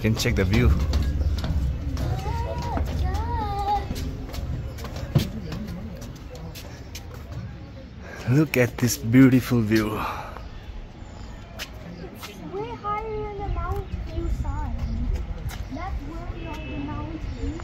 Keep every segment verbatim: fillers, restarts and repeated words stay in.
Can check the view. Look at this beautiful view. It's way higher than the Mount Fusan. That's way on the mountain.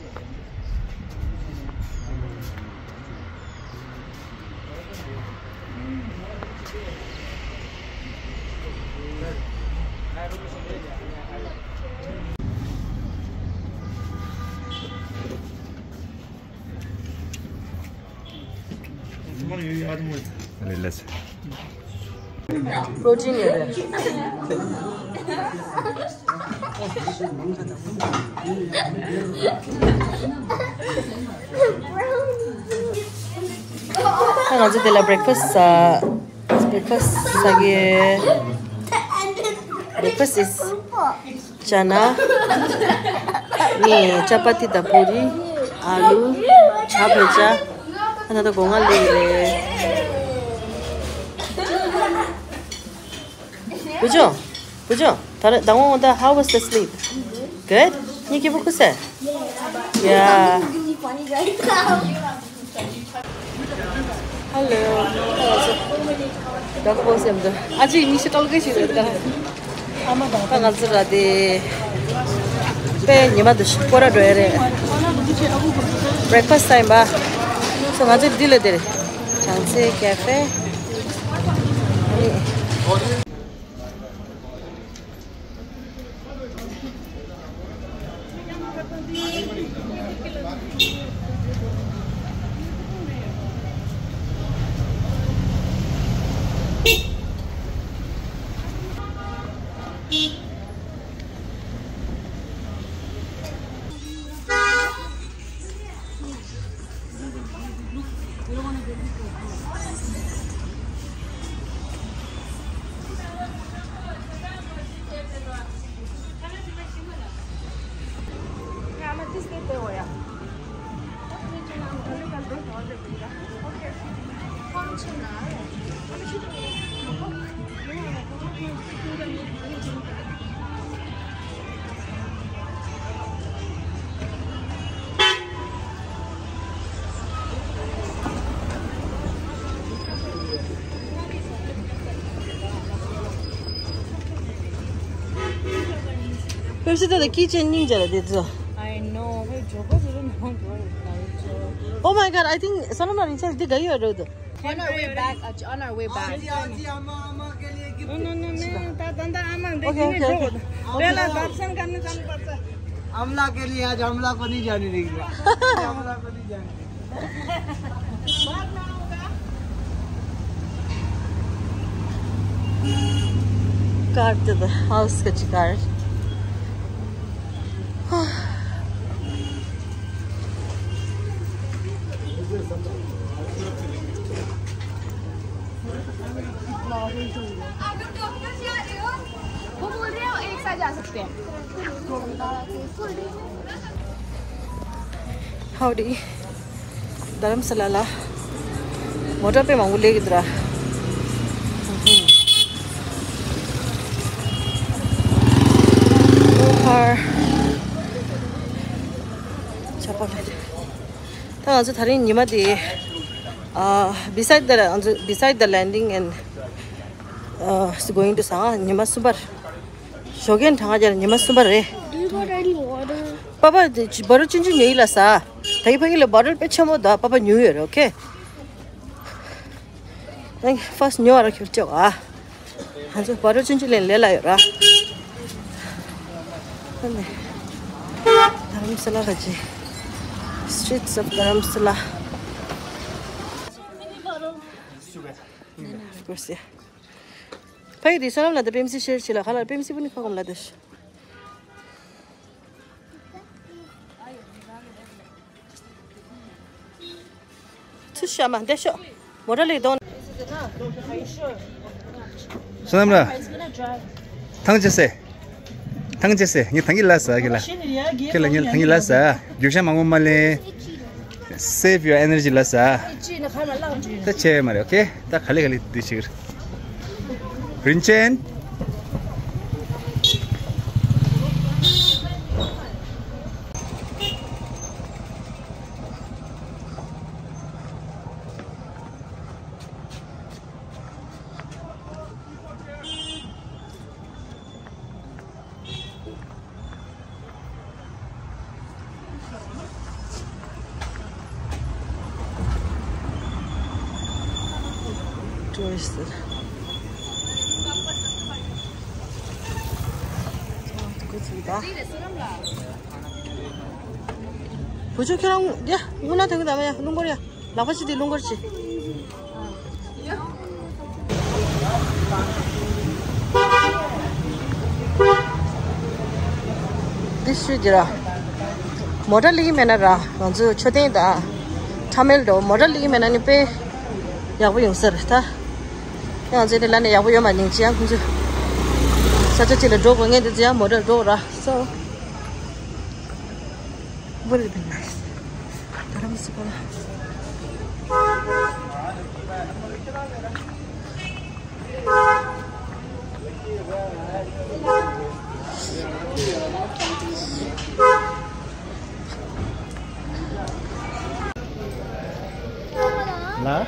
Protein ཡོད་རེད། ད་ང་ཚོ་དེ་ལ་breakfast ཟ། Breakfast ཟ་གི། Breakfast is chana. ནི་chapati དང་puri, ཨ་ལུ། ཇ་བོད་ཇ། ཨ་ན་ད་སྒོ་ང་ལི་རེད། བུ་ཆུང་། བུ་ཆུང་། ད་རེ་ད་འོང་ད། How was the sleep? Good? ཉི་ཁེ་བུ་ཁུ་སེ། Yeah. Hello. ད་གོ་བོ་སེམས་ད། ཨ་ཅི་མི་ཤི་ཏོལ་གེ་ཤི་རེད་ད། ད་ང་ཚོ་ར་དེ། པེ་ཉི་མ་དུ་ཤི་སྐོར་ར་འགྲོ་ཡ་རེད། Breakfast time པ། སོ་ང་ཚོ་འདི་ལ་དེ་རེད། བྱང་ཚེ་cafe། ཕེབས་སི་ད་ལ་ཀི་ཅན་སྙིང་རྗེ་ལ་དེ་ཚོ། I know. ཕེབས་ཇོ་པོ་ཟེར་རུ་ནང་འགྲོ་ཡོད་ལ་ཡོད་ཚོ། Oh my God, I think Sonam and Richard འདི་ག་ཡོད་རེད་དོ། On our way back, on our way back. No, no, no, no. ད་ད་ད་ཨ་མ་འདི་Okay, ཡིན་okay, འགྲོ། Okay. དེ་ལ་དར་སན་ཀར་ནི་ཀར་ནི་པར་ཚ། अमला के लिए आज अमला को नहीं जाने देंगे। अमला को नहीं जाने देंगे। Car to the house का टिकट। वो बोल रहे हो एक साथ जा सकते हैं। Howdy. Dharamsala la motor pe mangu le gidra. Car. Chapa. ད་ང་ཚོ་དེ་རིང་ཉི་མ་དེ། ཨ། beside the ང་ཚོ་beside the landing and ཨ། going to ས་ཉི་མ་གསུམ་པར། ཞོགས་ཀས་གྲང་ངར་ཉི་མ་གསུམ་པ་རེད། Do you got any water? པ་པ་དེ་བ་རོ་ཆུང་ཆུང་ཉོ་ཡི་ལ་ས། ད་གི་ཕ་གི་ལ་བ་རོ་དཔེ་ཆེན་མོ་ད་པ་པ་ཉོ་ཡོད་རེད། Okay. Thank you. First ཉོ་བ་ར་ཁྱོད་ཅོག་ཨ། ང་ཚོ་བ་རོ་ཆུང་ཆུང་ལེན་ལས་ལ་ཡོད་ར། ད་ནི། Dharamsala ར་ཅི། Streets of Dharamsala. Of course, yeah. ཕ་གི་དེ་སོ་ནམ་ལ་དེ་པེམ་སི་ཤེར་བྱེད་ལ་ཁ་ལ་པེམ་སི་པུ་ནི་ཁ་སྐོམ་ལ་དེ། ཚུ་ཤ་མ་འདེ་ཤོག་མོ་ཊ་ལེགས་གཏོང་། སོ་ནམ་ལ། ཐང་ཅེ་སེ། ཐང་ཅེ་སེ། ངས་ཐང་གི་ལ་ཟ་གི་ལ། ཁྱེད་ལ་ངས་ཐང་གི་ལ་ཟ། རྒྱུག་ཤ་མང་པོ་མ་ལེན། Save your energy ལ་ཟ། ད་ཆེ་མ་རེད། Okay. ད་ག་ལེ་ག་ལེ་འདི་ཞིག་རིན་ཆེན། བུ་ཆུ་ཁྱེད་རང་ཡ་སྔོན་ན་དེ་གི་ད་མ་ཡ་རླུང་འཁོར་ཡ། ལག་པ་ཅི་དེ་རླུང་འཁོར་ཅི། འདི་ཤུ་གི་ར། མོ་ཊ་ལི་གི་མེད་ན་ར་ང་ཚོ་མཆོད་རྟེན་དང་ཁྲ་མེལ་འགྲོ། མོ་ཊ་ལི་གི་མེད་ན་ནི་དཔེ་ཡག་པོ་ཡོང་ས་རེད་ད། ང་ཚོ་དེ་ལ་ནི་ཡག་པོ་ཡོད་མ་ཉིན་ཅི་ཡང་ཁོང་ཚོ་ས་ཆ་ཅི་ལ་འགྲོ་དགོས་ངེས་དེ་ཅི་ཡང་མོ་ཊ་འགྲོ་ར་སོ། Would have been nice. ལ།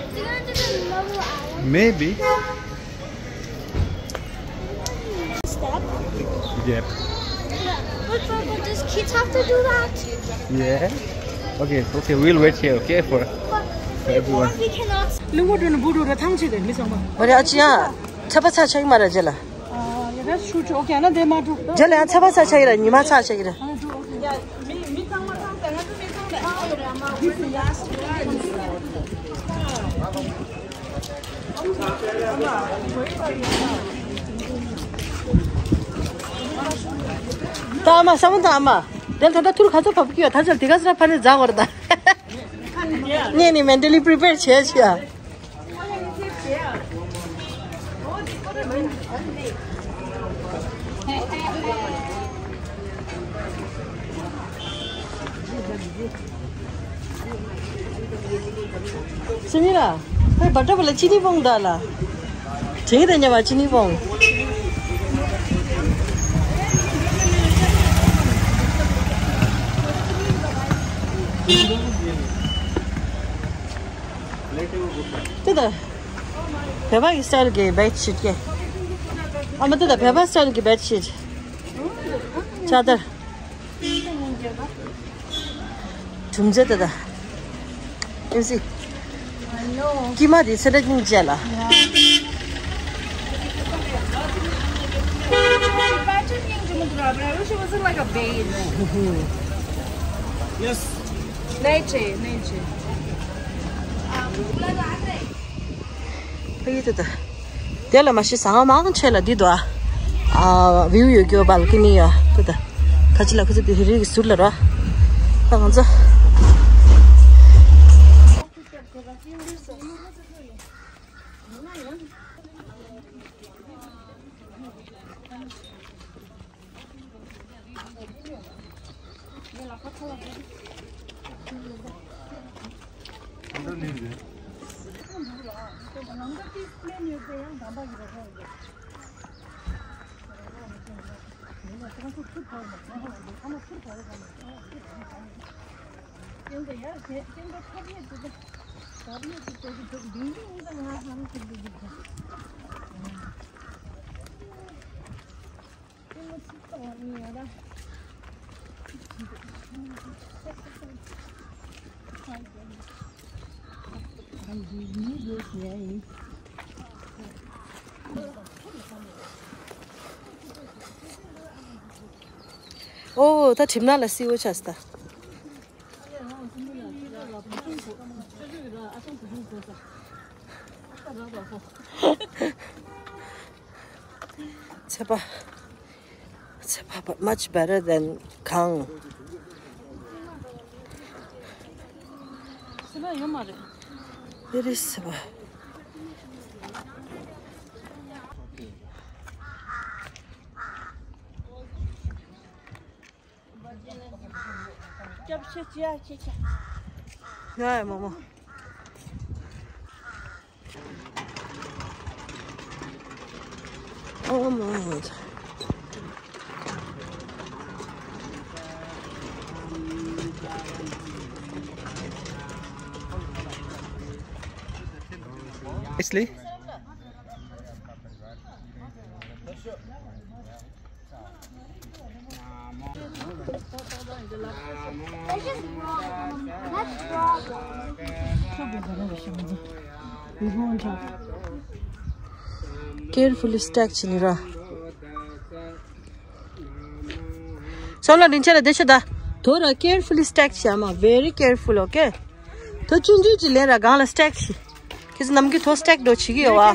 Maybe. Step. Yep. But, but, but does kids have to do that? Yeah. Okay, okay, we'll wait here, okay, for, for everyone. But we cannot. ལུང་བ་འགྲོ་ན་བུ་འགྲོ་ར་ཐང་ཆད་དེ་མི་ཚང་མ། མ་རེད་ཨ་ཅི་ཡ། ཚ་པ་ཚ་ཆགས་ཀྱི་མ་རེད་རྗེས་ལ། ཨ་ཡ་ད་ཆུ་ཆུ་ཨོ་ཁེ་ན་དེ་མ་འགྲོ། རྗེས་ལ་ཡང་ཚ་པ་ཚ་ཆགས་ཀྱི་རེད། ཉི་མ་ཚ་ཆགས་ཀྱི་རེད། ཨ་འགྲོ་ཨོ་ཁེ། ཡ་མི་མི་ཚང་མ་ཚང་ཟེར་ང་ཚོ་མི་ཚང་ལ། ད་ཨ་མ་ས་བོན་དང་ཨ་མ། དེ་ད་ལྟ་ཐུར་ཁ་ཚོ་བབ་ཀྱི་ཡོད། ད་ཆ་དེ་ག་སར་ཕ་ནི་རྫ་བར་ད། ངས་ནི་mentally prepare བྱས་བྱས། སུ་མི་ར། ཧེ་བ་ཏྲ་བ་ལ་ཅི་ནི་བོང་ད་ལ། དྲིང་དེ་ཉེ་བ་ཅི་ནི་བོང་། དེ་ད། བོད་པ་གི་སི་ཊལ་གི་བེཌ་ཤིཊ་ཀྱེ། ཨ་མ་དེ་ད་བོད་པ་སི་ཊལ་གི་བེཌ་ཤིཊ། ཅ་དར། གྲུམ་ཆ་དེ་ད། ཨེམ་སི། ཀི་མ་དེ་སེ་ད་ཉིན་བྱས་ལ། Yes. ཕ་གི་ཏུ་ཏུ། དེ་ལ་མ་ཤི་ཟ་ང་མང་ཆེ་ལ་འདི་དུ་ཨ། ཨ་བིའུ་ཡོད་རྒྱུ་བལ་ཀི་ནི་ཡོད་ཏུ་ཏུ། ཁ་ཅི་ལ་ཁུ་ཚུ་དེ་རི་རི་གི་ཟུར་ལ་རོ། ད་ང་ཚོ། ཨོ་ད་གྲིབ་ནག་ལ་བསིལ་བོ་ཆགས་སོང་ད། ཚད་པ། ཚད་པ་much better than གངས། ཚད་པ་ཡོད་མ་རེད། Where is ཚད་པ། སྐྱབས་ཆེ་ཆེ་ཆེ་ཆེ། ཡ་ཡ་མོ་མོ། Oh my God. Leslie? Carefully stack བྱེད་ནི་ར། སོང་ལ་རིན་ཆེན་ལ་བསྡད་ཤོག་ད། དོ་ར་carefully stack བྱེད་མ། Very careful, okay? དོ་ཆུང་ཆུང་ཅིག་ལེན་ར་སྒང་ལ་stack བྱེད། ཁྱེད་ཚོ་ནམ་རྒྱུན་དོ་stack འགྲོ་བྱེད་ཀྱི་ཡོད་བ།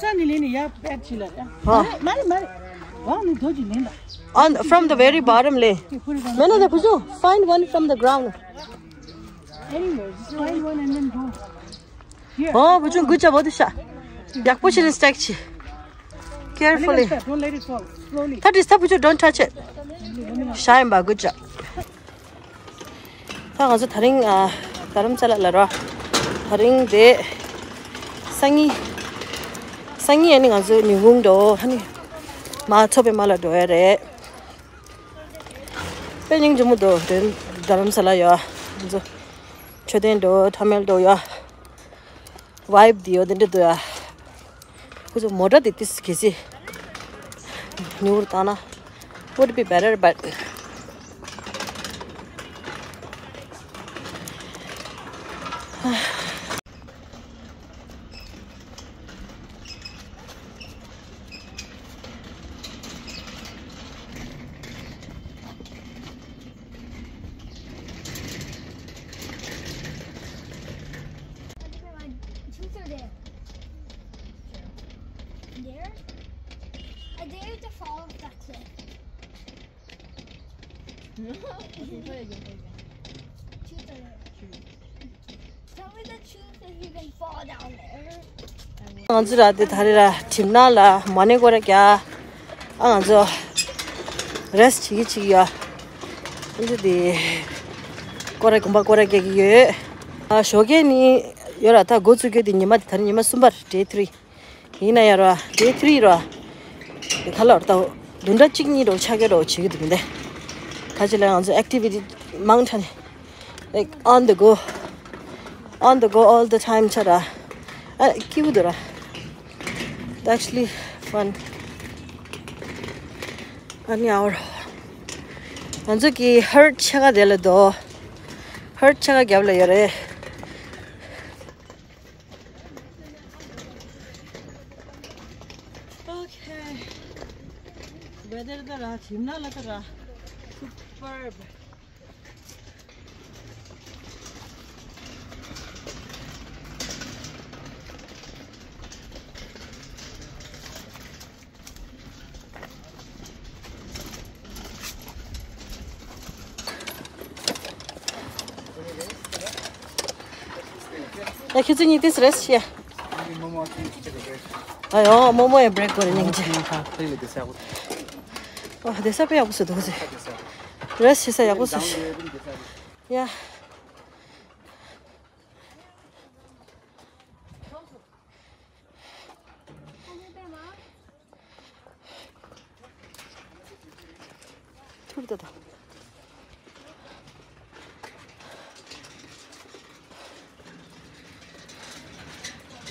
ས་ནི་ལེན་ནི་ཡ་པད་ཅི་ལ་ཡ། ཧོ། མ་རེད་མ་རེད། འོ་ནི་དོ་ཅིག་ལེན་ད། On, from the very bottom ལེན། མེད་ན་དེ་བུ་ཆུང་find one from the ground. Anywhere, just find one and then go. ཨོ་བུ་ཆུང་good job འོ་དེ་ཤ། ཡག་པོ་བྱས་ནས་stack བྱེད། Carefully. Don't let it fall. Slowly. That is, ད་བུ་ཆུང་don't touch it. ཤ་ཡིན་པ། Good job. ད་ང་ཚོ་དེ་རིང་ཨ་རྡ་རམ་ས་ལ་ལ་ར། དེ་རིང་དེ་སང་ཉིན། སང་ཉིན་ཨ་ནི་ང་ཚོ་ཉིན་གུང་འགྲོ། ཨ་ནི་མ་ཐོ་པེ་མ་ལ་འགྲོ་ཡ་རེད། དཔེ་སྙིང་རྗེ་མོ་འདུག་དེ་རྡ་རམ་ས་ལ་ཡ། ང་ཚོ་མཆོད་རྟེན་འགྲོ། ཐ་མལ་འགྲོ་ཡ། Vibe དེ་ཡོད་དེ་འདྲ་འདུག་ཡ། ཁོ་ཚོ་མོ་ཊ་དེ་ཏིས་གལ་སྲིད་ཉུང་རུ་བཏང་ན་would be better, but There? I dare to fall off that cliff. Truth or dare? Tell me the truth if you can fall down there. ང་ཚོ་ར་དེ་ད་རེས་ར་གྲིབ་ནག་ལ་མ་ཎི་སྐོར་ར་རྒྱག་ཨ་ང་ཚོ་rest བྱེད་ཀྱི་བྱེད་ཀྱི་ཡོད། ཨ་ང་ཚོ་དེ་སྐོར་ར་དགོན་པ་སྐོར་ར་རྒྱག་གི་ཡོད། ཨ་ཞོགས་ཀས་ནི་ཡོད་ར། ད་འགོ་བཙུགས་རྒྱུ་དེ་ཉི་མ་དེ་ད་རེས་ཉི་མ་གསུམ་པ་རེད། Day three. ཡིན་ན་ཡང་ར་day three ར། དེ་ཁ་ལོར་ལྟ་བུ་བདུན་ཕྲག་གཅིག་གཉིས་རོགས་ཆ་ག་རོགས་བྱེད་ཀྱི་འདུག་མི་འདུག་ད་ཅི་ལ་ང་ཚོ་activity མང་དྲགས་ནས། Like, on the go, on the go all the time ཆ་ར། ཨ་སྐྱིད་པོ་འདུག་ར། It's actually fun. ཨ་ནི་ཨའོ་ར། ང་ཚོ་གི་hut ཆ་ག་དེ་ལ་འདུག hut ཆ་ག་རྒྱབ་ལ་ཡོད་རེད། Okay. Weather ད་ར་གྲིབ་ནག་ལ་ད་ར། Superb. ཡ་ཁྱེད་ཚོ་གཉིས་ཏིས་rest བྱས། ཨ་ཡོ་མོ་མོ་ཡ་break དགོས་རེད་སྙིང་རྗེ། ཨ་བསྡད་ས་དཔེ་ཡག་པོ་བཟོས་འདུག་ཟེར། Rest བྱེད་ས་ཡག་པོ་བཟོས་ཤག་ཡ། ཐུར་ད་ད།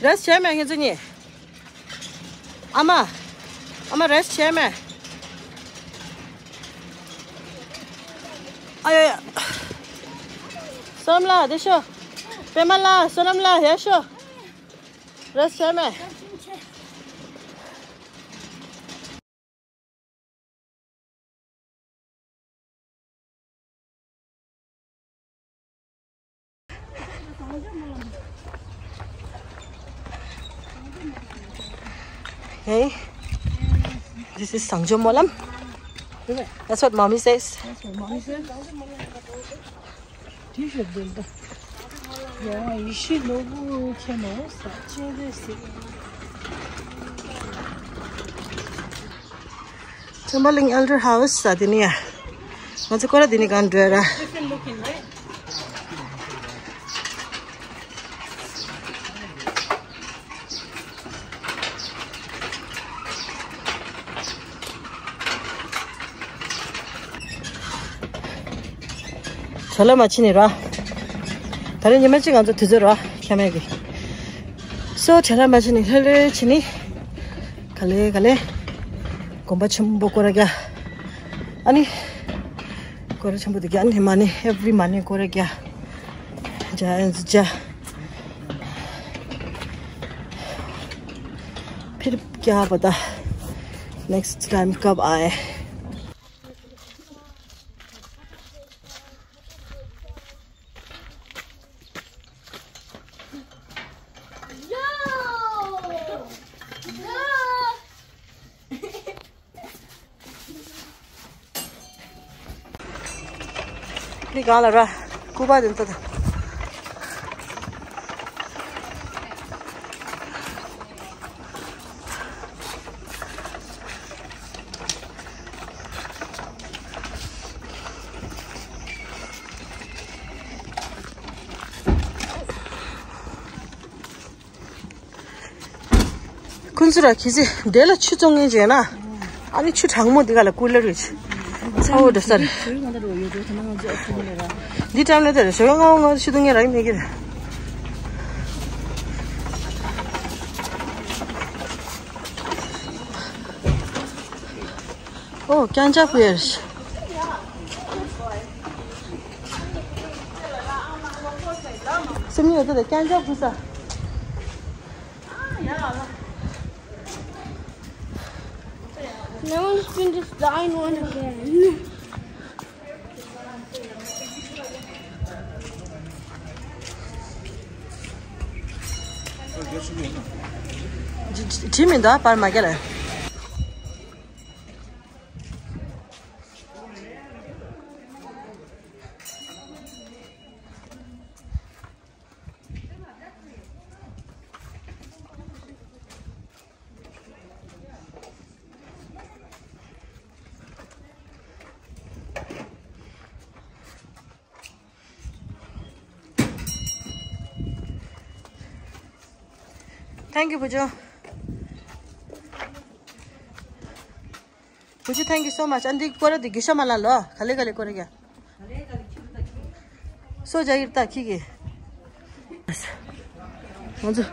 Rest བྱས་མེད་ཁྱེད་ཚོ་གཉིས། ཨ་མ། ཨ་མ་rest བྱས་མེད། ཨ་ཡ་ཡ། བསོད་ནམས་ལགས་བསྡད་ཤོག་པད་མ་ལགས། བསོད་ནམས་ལགས་ཡར་ཤོག Rest བྱས་མེད། Hey, this is Sangjo Molam. That's what mommy says. That's what mommy says. T-shirt build. Yeah, you should know who came out. Timberling Elder House ས་དེ་ནི་ཡ། ང་ཚོ་སྐོར་ར་དེ་ནི་གང་འགྲོ་ར། བྲེལ་བ་མ་བྱེད་ནི་ར། ད་རེས་ཉི་མ་གཅིག་ང་ཚོ་དུས་ཚོད་ར་ཁྱད་མེད་ཀི། སོ་བྲེལ་བ་མ་བྱེད་ནི་ལྷོད་ལྷོད་བྱེད་ནི། ག་ལེ་ག་ལེ། དགོན་པ་ཆེན་པོ་སྐོར་ར་རྒྱག་ཨ་ནི། སྐོར་ར་ཆེན་པོ་དེ་རྒྱག་ཨ་ནི་མ་ནི་every མ་ནི་སྐོར་ར་རྒྱག་ཇ་ཨེ་ཛི་ཇ། ཕིར་ क्या पता next time कब आए। འདི་གང་ལ་ར། སྐུད་པ་འདི་ལྟ་དང་། ཁོང་ཚོ་ར་ཁྱི་ཚེ་དེ་ལ་ཆུ་བཙོང་ངེས་བྱས་ན། ཨ་ནི་ཆུ་གྲང་མོ་འདི་ག་ལ་ཀུ་ལར་རེད། ཚ་བོ་འགྲོ་ས་རེད། འདི་ཀྲམ་ལ་དེ་རེད། ཞོགས་ང་ང་ཆུ་འཐུང་ངེས་རག་མེད་ཀྱི་རེད། ཨོ་རྐྱང་ཅག་པུ་ཡར། སེམས་ཉིད་ཡོད་ད་རྐྱང་ཅག་པུ་ས། Now I'm just dying one again. དྲི་མི་འདུག་པར་མ་རྒྱལ། Thank you བུ་ཆུང་། བུ་ཆུང་thank you so much. ཨ་འདི་སྐོར་ར་འདི་རྒྱུ་ཤ་མ་ལ་ལོ། ག་ལེ་ག་ལེ་སྐོར་ར་རྒྱ། སོ་ཇ་ཡིར་ཏ་ཁི་གི། ང་ཚོ།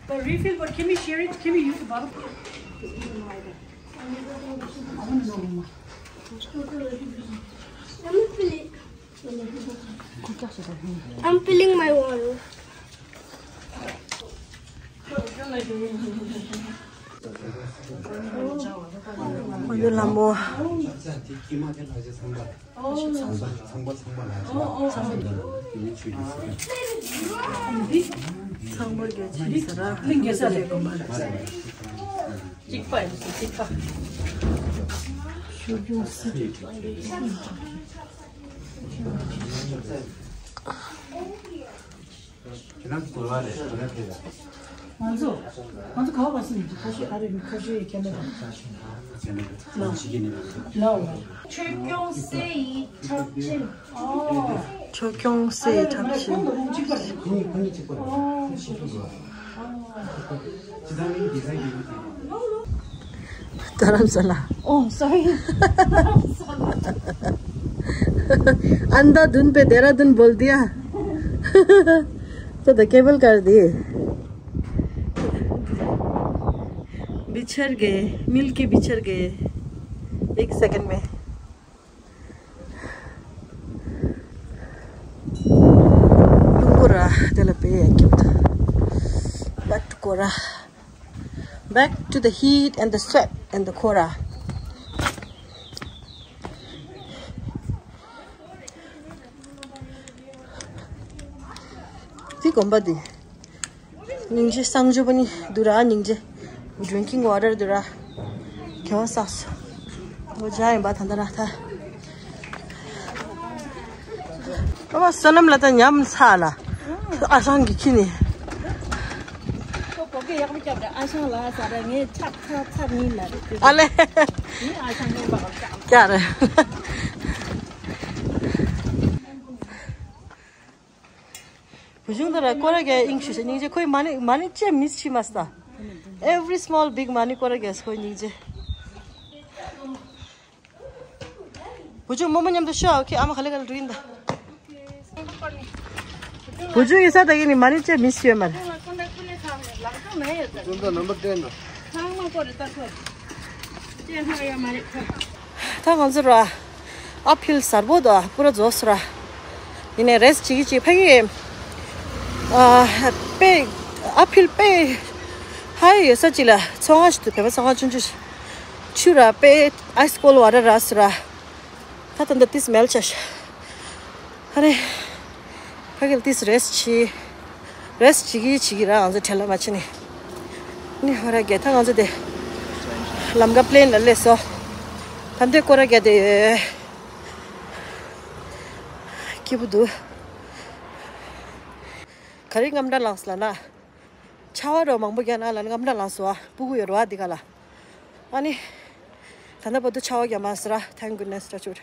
But refill, but can we share it? Can we use the bottle? I'm filling my water. ཁོང་ཚོ་ལྷ་མོ། ཚང་པ་ཚང་པ་ལ་ཚང་པ་ཚང་པ་ལ་ཚང་པ་རྒྱ་ཆེ་ས་ར། གླིང་རྒྱ་ས་ལས་དགོན་པ་ལ། གཅིག་པ་ཡིན་ཟེར་གཅིག་པ། ཤུགས་ཀྱང་སྲིད། ཁྱེད་རང་ཚོ་ག་པར་རེད། ང་ཚོ་ང་ཚོ་ག་པར་སོང་ཡིན་གྱི་ཁ་ཤས་ཨ་རི་ནས་ཁ་ཤས་ཁེ་ན་ཌ། ལའོ། ཆོས་སྐྱོང་སྲས་ཡི་འཁྲབ་ཆེན། ཨོ། ཆོས་སྐྱོང་སྲས་ཡི་འཁྲབ་ཆེན། ཁོང་གཉིས་ཁོང་གཉིས་གཅིག་པ་རེད། ཨོ། ཁོང་གཉིས་གཅིག་པ་རེད། ཨོ། ཁྱེད་རང་ཡིན་གྱི་ས་ཡིན་གྱི། Dharamshala. Oh, sorry। अंधाधुन पे देहरादून बोल दिया। तो केबल कर दिए। बिछड़ गए, मिल के बिछड़ गए। एक सेकंड में। Back to Kora. Back to the heat and the sweat and the Kora. དེ་དགོན་པ་དེ། སྙིང་རྗེ། གསང་སྤྱོད་པ་ནི་འདུག་ར། སྙིང་རྗེ། Drinking water འདུག་ར། གྱོང་བསགས་སོ། འོ་ཇ་ཡིན་པ་ད་ལྟ་ར་ད། ཨ་བསོད་ནམས་ལ་ད་ཉམས་ཚ་ལ། ཨ་ཞང་གི་ཁྱི་ནི། ཁོ་གོ་གེ་ཡག་པོ་སྐྱབས་ར། ཨ་ཞང་ལ་ཟ་ར། ངས་ཚག་ཚག་ཚག་ནི་ལ་རེད། ཨ་ལེ། ངས་ཨ་ཞང་ངས་བག་ཅག་ཀྱ་རེད། བུ་ཆུང་ད་ར་སྐོར་ར་རྒྱག་ཨིང་ཞུ་ཤེས། སྙིང་རྗེ། ཁོའི་མ་ཎི་མ་ཎི་ཅེས་མིས་ཤི་མ་སྟ། Every small big མ་ཎི་སྐོར་ར་རྒྱག་ཁོའི་སྙིང་རྗེ། བུ་ཆུང་རྨོ་མོ་མཉམ་དུ་ཤོག་ཨོ་ཁེ། ཨ་མ་ག་ལེ་ག་ལེ་འགྲོ་ཡིན་ད། བུ་ཆུང་ཡིན་ས་ད་ཡིན་ནི་མ་ཎི་ཅེས་མིས་ཤི་ཡོད་མ་རེད། བུ་ཆུང་ད་ནམ་བར་ཏེན་ད། ད་ང་ཚོ་ར། ཨ་ཕིལ་གསར་པོ་དང་པུ་ར་རྫོགས་སོ་ར། ཡིན་ནའི་རེས་བྱེད་ཀྱི་ཅིག་ཕ་གི། ཨ་དཔེ་ཨ་ཕིལ་དཔེ་ཧ་ཡོད་ས་ཅིག་ལ་ཚོང་ཁང་ཞིག་འདུག་བོད་པ་ཚོང་ཁང་ཆུང་ཆུང་ཞིག་ཆུ་ར་དཔེ་ice cold water ར་སུ་ར། ད་ད་འདི་ཏིས་མེལ་ཆ་ཤ། ཧ་རེ། ཕ་གིར་ཏིས་རེས་ཆི། རེས་ཆི་གི་ཆི་གི་ར་ང་ཚོ་བྲེལ་ལ་མ་ཆི་ནི། ནི་ཧ་ར་གེ་ད་ང་ཚོ་དེ། ལམ་ཀ་པི་ལེན་ལ་སླེབས་སོ། ད་འདི་སྐོར་ར་གེ་དེ། སྐྱིད་པོ་འདུག་ག་རེ་དངངས་སྐྲག་ལངས་ལ་ན། ཆར་པ་རོ་མང་པོ་བརྒྱབ་ན་ལ་དངངས་སྐྲག་ལངས་སོ་ཨ་སྤུ་གུ་ཡོད་རོ་ཨ་འདི་ག་ལ། ཨ་ནི། ད་ལྟ་བར་དུ་ཆར་པ་བརྒྱབ་མ་སོང་ར། Thank goodness, touch wood.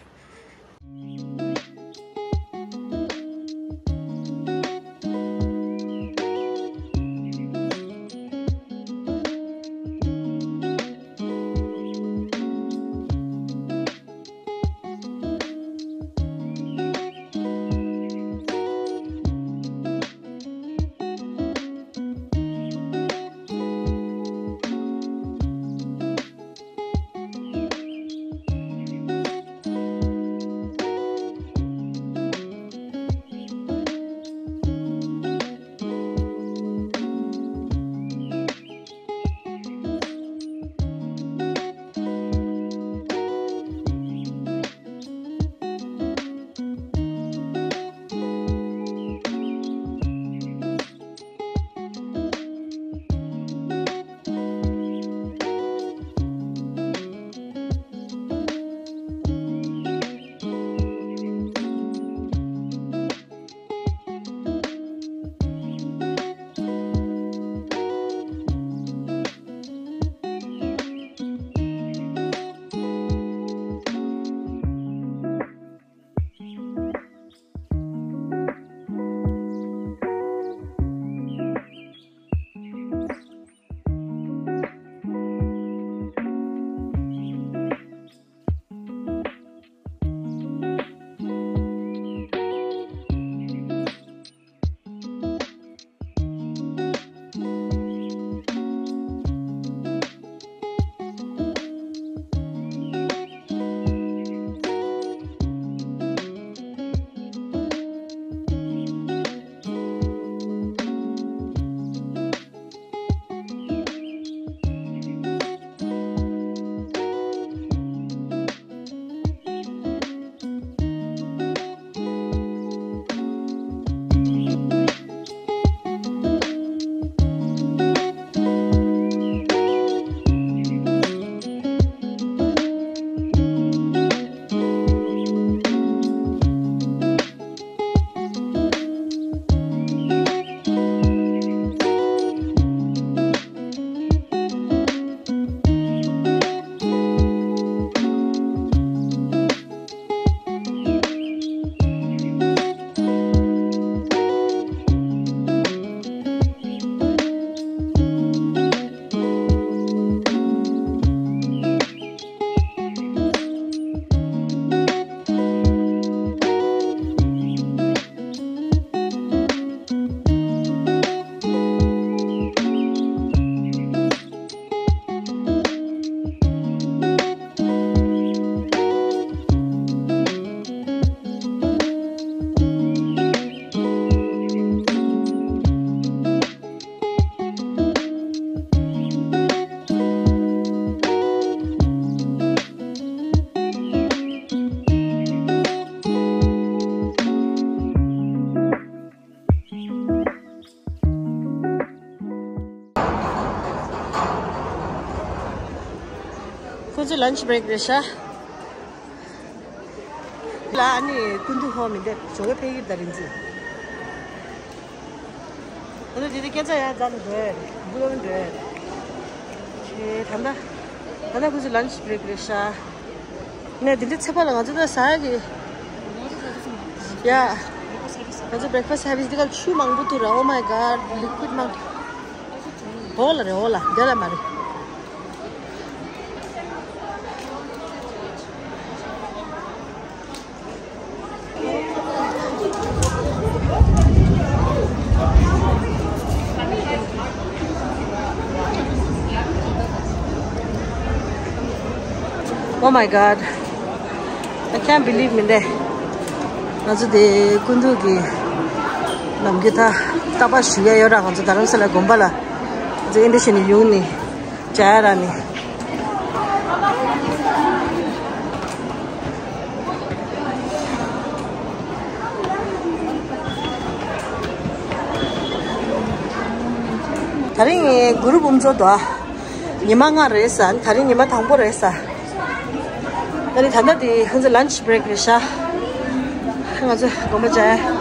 ཁོ་ཚོ་lunch break རེད་ཤག་ལ་ཨ་ནི་ཀུན་ཏུ་ཧོ་མི་འདེབས་ཇོ་ག་ཕེ་གིར་ད་རིན་ཙི། ཨ་ནི་དེ་དེ་སྐད་ཆ་ཡང་ཛ་ནི་འགྲོ་ཡ་རེད། འབུ་ལོ་འགྲོ་ཡ་རེད། ཨེ་ད་ལྟ་ད་ལྟ་ཁོ་ཚོ་lunch break རེད་ཤག་ནས་དེ་འདྲའི་ཚེ་ཕ་ལ་ང་ཚོ་ད་ཟ་ཡ་གི། ཡ། ང་ཚོ་breakfast service འདི་ག་ཆུ་མང་པོ་འདུག་ར། Oh my god, liquid མང་། འོ་ལ་རེད། འོ་ལ་འདི་ལ་མ་རེད། Oh my god. I can't believe མི་འདས། ང་ཚོ་དེ་ཀུན་ཏུ་གི་ ནམ་རྒྱུན་ད་ལྟ་བ་ཞུ་ཡ་ཡོད་ར། ང་ཚོ་རྡ་རམ་ས་ལ་དགོན་པ་ལ་ང་ཚོ་ཨིན་ཏི་ཤི་ནི་ཡོང་ནི་ཇ་ཡ་ར་ནི། ད་རིང་གུ་རུབ་འབུམ་ཚོགས་འདུག་ཨ། ཉི་མ་ལྔ་རེད་ས། ད་རིང་ཉི་མ་དང་པོ་རེད་ས། ད་རིང་ད་ལྟ་དེ་ཁོང་ཚོ་ལན་ཆི་བྷི་རེག་རེད་ཤག་ང་ཚོ་དགོན་པ་ཇ་ཡ།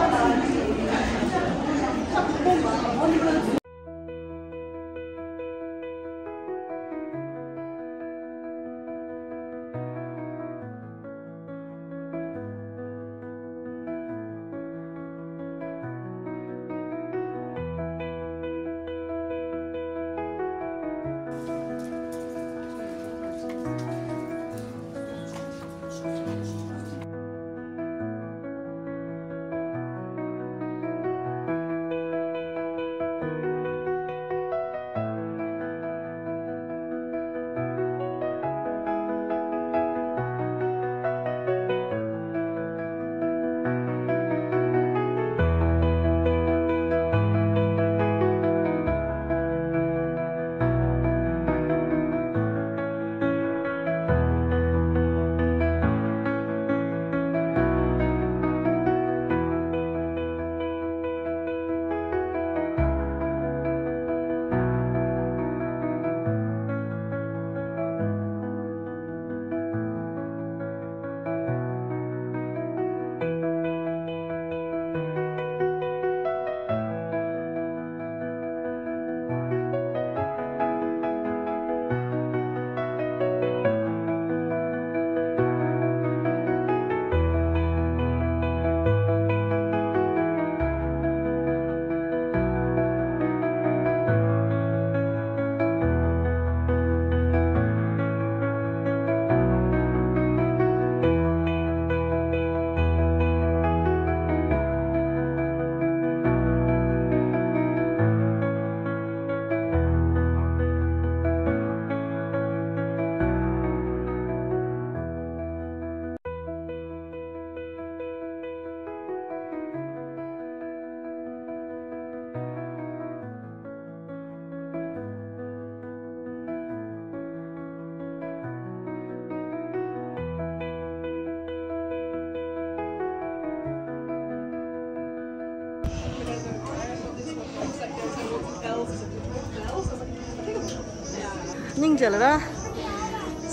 སྙིང་རྗེ་ལ་ར།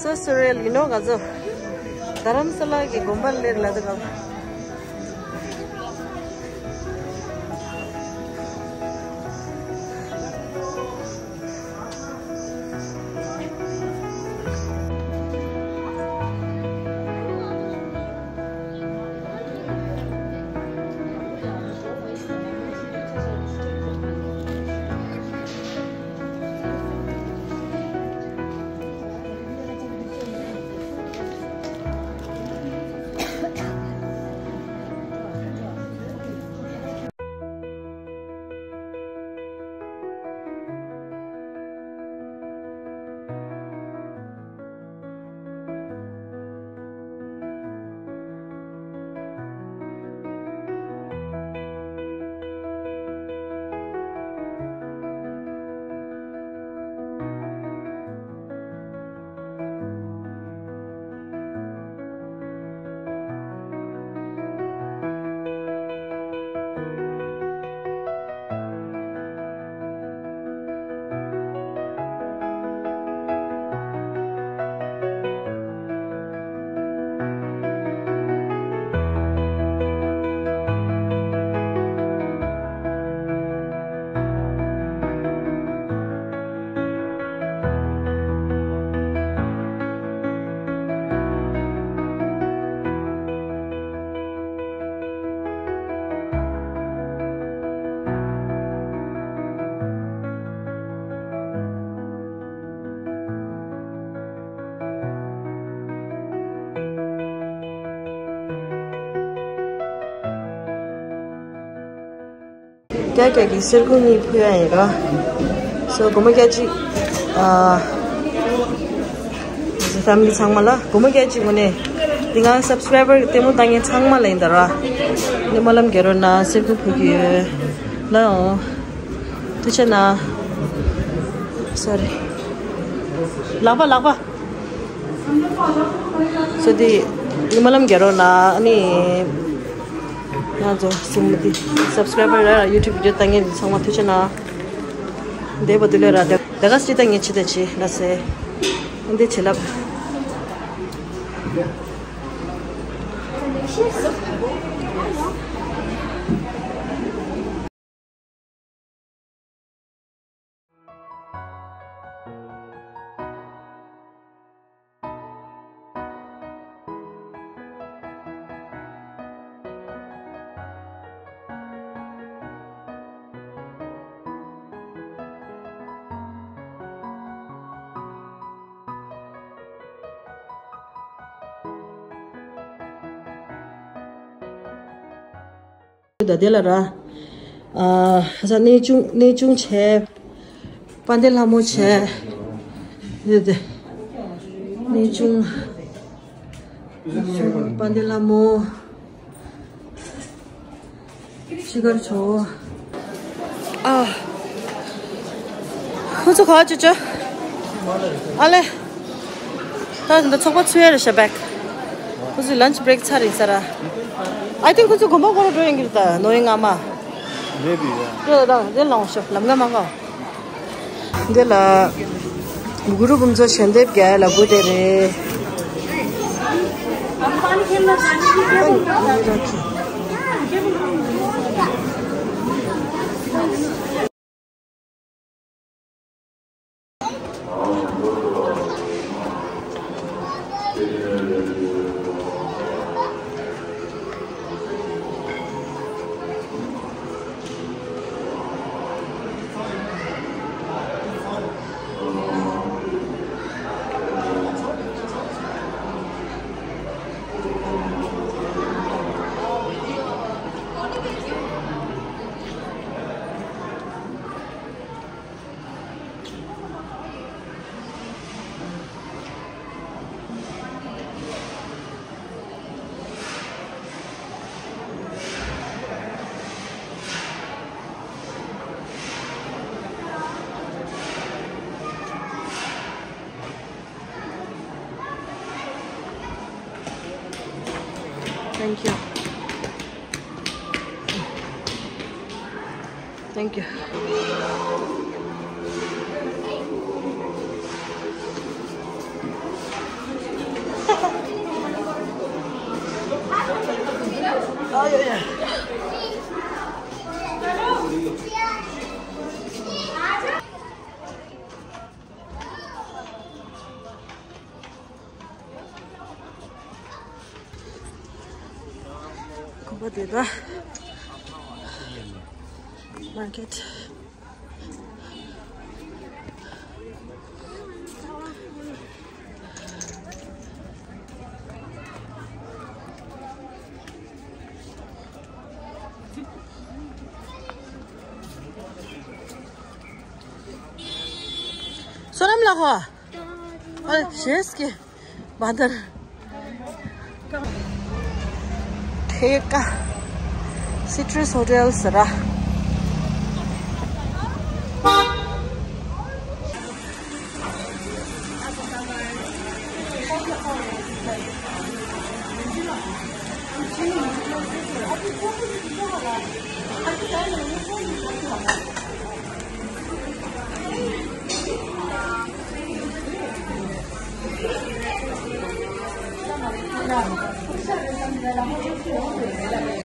So surreal, you know, ང་ཚོ་རྡ་རམ་ས་ལ་གི་དགོན་པ་ལ་སླེབས་ལ་དུ་ག་རྒྱ་རྒྱ་གི་གསེར་ཁུང་གཉིས་ཕུལ་ཡ་ཡིན་ར། སོ་སྒོར་མོ་བརྒྱད་ཅུ། ཨ། ཕེ་མི་ལི་ཚང་མ་ལ་སྒོར་མོ་བརྒྱད་ཅུ་ངོ་ནས། འདི་ང་སབ་སི་ཀྲའི་བར་ལྟད་མོ་ལྟ་མཁན་ཚང་མ་ལ་ཡིན་ད་ར། ནི་སྨོན་ལམ་རྒྱག་རོགས་གནང་། གསེར་ཁུང་ཕུལ་གྱི་ཡོད། ལགས་འོང་། ཐུགས་རྗེ་གནང་། སོ་རི། ལག་པ་ལག་པ། སོ་དེ་ཉི་མ་ལམ་རྒྱལ་རོགས་ན་ཨ་ནི། ང་ཚོ་སུམ་དེ་སབ་སི་ཀ་རའི་བར་ར་ཡུ་ཊུབ་བི་ཌི་ཡོ་ལྟ་མཁན་ཚང་མ་ཐུགས་རྗེ་གནང་། འདས་པ་དུ་ལས་ར་དེ་དེ་ག་སྲིད་ལྟ་མཁན་ཆེ་ད་ཆེ་ལ་སེ། འདི་ཆེ་ལབ། ད་དེ་ལ་ར། ཨ་ས་གནས་ཆུང་གནས་ཆུང་བྱས། དཔལ་ལྡན་ལྷ་མོ་བྱས། དེ་དེ། གནས་ཆུང་། གནས་ཆུང་དཔལ་ལྡན་ལྷ་མོ། ཤི་གར་ཆོ། ཨ། ཁོ་ཚོ་ག་བ་ཅོ་ཅོ། ཨ་ལེ། ད་འདི་ཚོགས་པ་ཚུད་ཡ་རེད་ཤག་བེག་ཁོ་ཚོའི་ལན་ཆི་བྷི་རེག་ཚར་ཡིན་ས་ར། I think ཁོ་ཚོ་དགོན་པ་སྐོར་འགྲོ་ཡིན་གྱི་རེད་ད་ནོ་ཡིན་ང་མ། Maybe, yeah. དེ་ལ་ད་དེ་ལ་འོང་ཤོག་ལམ་ཁ་མ་གོ། འདི་ལ་གུ་རུ་ཕུན་ཚོགས་ཞལ་འདེབས་རྒྱག་ཡ་ལ་སྒུག་བསྡད་རེད། Thank you. Thank you. ཁོ་པ་དེ་ད་མར་ཀེཊ། བསོད་ནམས་ལགས་ཧོ། ཨ་ཞེས་ཀྱི་བ་དར། ཐེ་ཀ། སི་ཊྲིས་ཧོ་ཊེལ་ཟེར་ར།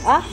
ཨ།